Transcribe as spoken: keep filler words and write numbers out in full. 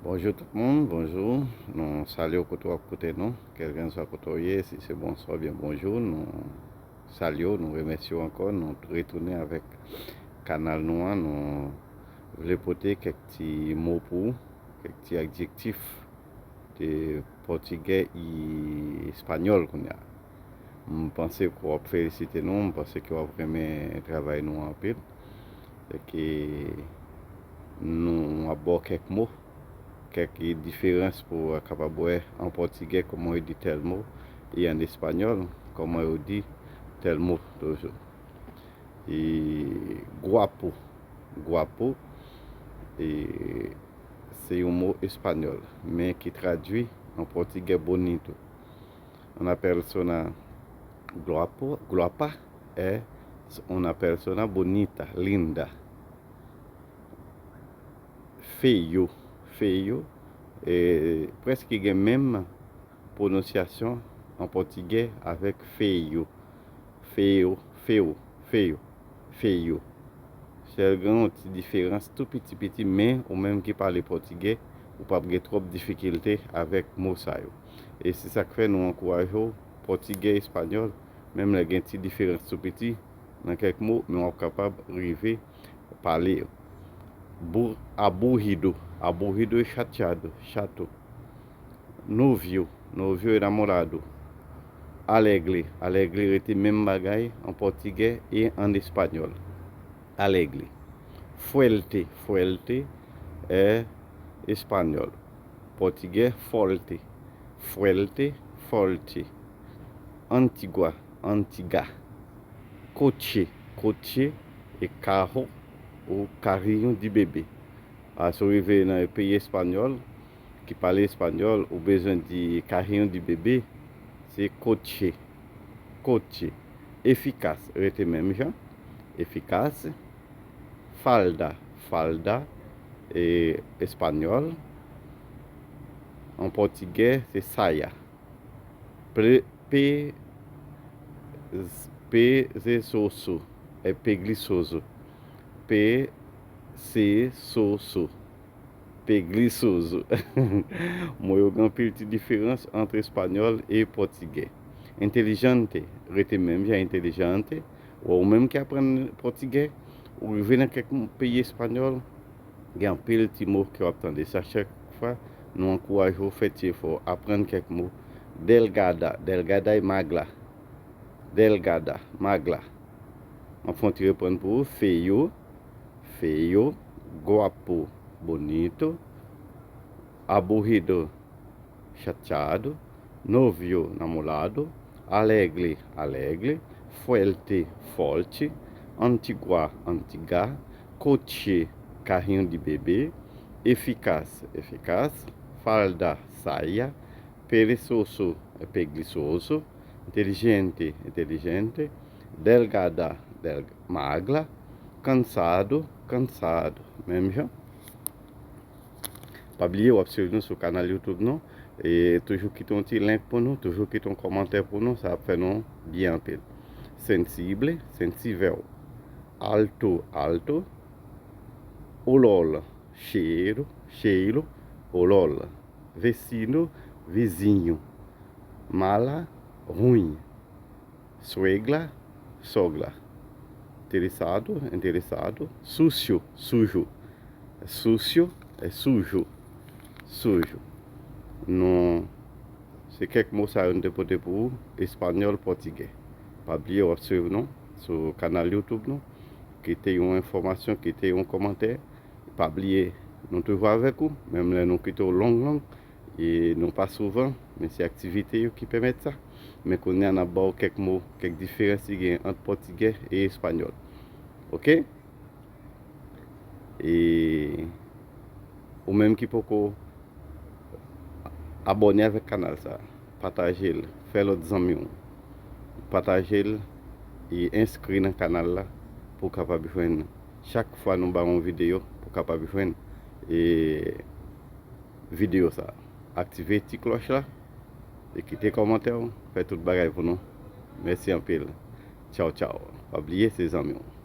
Bonjou tout moun, bonjou. Nou salye w kote w ap koute nou, kèlkenswa kote w ye, si se bonswa oubyen bonjou, nou salye w, nou remèsye w ankò, nou retounen avèk kanal nou an, nou vle pote kèk ti mo pou ou, kèk ti adjektif de pòtigè e espanyòl kounye a. M panse ke w ap felisite nou, m panse ke w ap renmen travay nou an anpil. E ke nou ap ba w kèk mo, kèk diferans pou w kapab wè an pòtigè kòman yo di tèl mo, e an espanyòl kòman yo di tèl mo toujou. E guapo, guapo, e se yon mo espanyòl, men ki tradui an pòtigè bonito. Una persona guapo, guapa es una persona bonita, linda. Feyo, feyo, e, prèske gen menm pwononsyasyon an pòtigè avèk feyo. Feyo, feyo, feyo, feyo. Sèl gen yon ti diferans tou piti piti, men ou menm ki pale pòtigè, ou p ap gen twòp difikilte avèk mo sa yo. E se sa k fè nou ankouraje w, pòtigè, espanyòl, menm lè gen ti diferans tou piti nan kèk mo, men w ap kapab rive pale yo. Bou-, aburrido, aburrido e chateado, chato. Novio, novio enamorado. Alegre, alegre rete menm bagay an pòtigè e an espanyòl. Alegre. Fuerte, fuerte e espanyòl. Pòtigè, forte. Fuerte, forte. Antigua, antiga. Coche, coche e carro ou carrinho de bebé. A, si w rive nan peyi espanyòl, ki pale espanyòl, ou bezwen di carrinho de bebé, se coche, coche. Efikas, rete menm jan, efikas. Falda, falda, e espanyòl. An pòtigè, se saya. Pre-, pe-, z-, perezoso, e preguiçoso. Pe-, se-so-so. Preguiçoso. Mo yo gen anpil ti diferans ant espanyòl e pòtigè. Inteligente, rete menm jan, inteligente. Ou menm ki aprann pòtigè, ou rive nan kèk m-, peyi espanyòl, gen anpil ti mo ke w ap tande. Sa, chak fwa, nou ankouraje w fè ti efò, aprann kèk mo. Delgada, delgada e magla. Delgada, magla. Anfen, ti reprann pou ou. Feyo, feyo, guapo, bonito, aburrido, chateado, novio, namorado, alegre, alegre, fuerte, forte, antigua, antiga, coche, carrinho de bebé, eficaz, eficaz, falda, saia, perezoso, preguiçoso, inteligente, inteligente, delgada, del-, magla, cansado, cansado. Menm jan. Pa bliye, w ap swiv nou sou kanal YouTube nou. E toujou kite yon ti like pou nou, toujou kite yon kòmantè pou nou, sa ap fè nou byen anpil. Sensible, sensivel. Alto, alto. Olor, cheiro, cheiro, olor. Vecino, vizinho. Mala, ruim. Suegra, sogra. Interessado, interessado. Sucio, sujo. Sucio, é sujo. Sujo. Nou, se kèk mo sa yo nou te pote pou ou, espanyòl, pòtigè. Pa bliye w ap swiv nou sou kanal YouTube nou. Kite yon enfòmasyon, kite yon kòmantè. Pa bliye, nou toujou avèk ou, menm lè nou kite w long long, e nou pa souvan, men se aktivite yo ki pèmèt sa. Men kounye a, n ap ba w kèk mo, kèk diferans ki gen ant pòtigè e espanyòl. Oke? E ou menm ki poko abòne avèk kanal sa, pataje l, fè lòt zanmi w pataje l e enskri nan kanal la pou w kapab jwenn chak fwa nou ba yon videyo, pou w kapab jwenn, e, videyo sa. Aktive ti klòch la e kite kòmantè w, fè tout bagay pou nou. Mèsi anpil. Tchaw, tchaw. Pa bliye, se zanmi w.